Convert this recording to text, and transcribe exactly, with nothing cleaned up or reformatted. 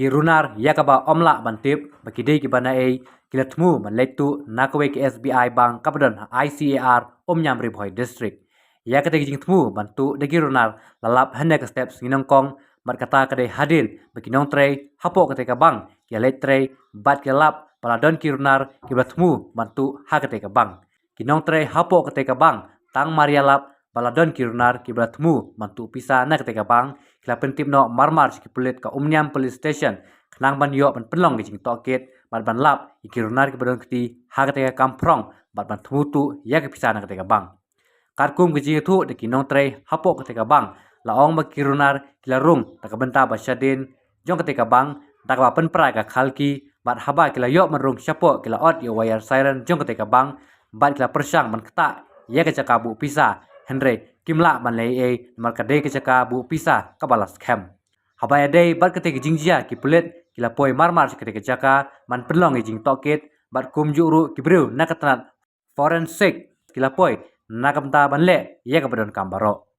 Ki runar ïa kaba ym lah ban tip ba ki dei kiba naei ki la thmu ban leit tuh na kawei ka S B I bank kaba don ha I C A R Umïam Ri Bhoi District. Ïa katei ka jingthmu ban tuh da ki runar la lap hynne ka step sngi nyngkong, bad kata ka dei hadien ba ki nongtrei hapoh katei ka bank ki la leit trei bad ki la lap ba la don ki runar kiba la thmu ban tuh ha katei ka bank. Ki nongtrei hapoh katei ka bank tang mar ïalap ba la don ki runar kiba la thmu ban tuh pisa na katei ka bank, ki la pyntip noh marmar sha ki pulit ka Umïam Police Station khnang ban ïoh ban pynlong ka jingtohkit bad ban lap ïa ki runar kiba don kti ha katei ka kam phrong bad ban thmu tuh ïa ka pisa na katei ka bank. Katkum ka jingïathuh da ki nongtrei hapoh katei ka bank, la ong ba ki runar ki la rung da ka bynta ba shadien jong katei ka bank da kaba pynpra ïa ka khalki, bad haba ki la ïoh ban rung shapoh ki la ot ïa u wire siren jong katei ka bank bad ki la pyrshang ban ktah ïa ka jaka buh pisa, hynrei kim lah ban leh ei ei namar ka dei ka jaka buh pisa kaba la skhem. Haba ïadei bad katei ka jingjia, ki pulit ki la poi marmar sha katei ka jaka ban pynlong ïa ka jingtohkit bad kumjuh ruh ki briew na ka tnat forensic ki la poi na ka bynta ban leh ïa kaba donkam baroh.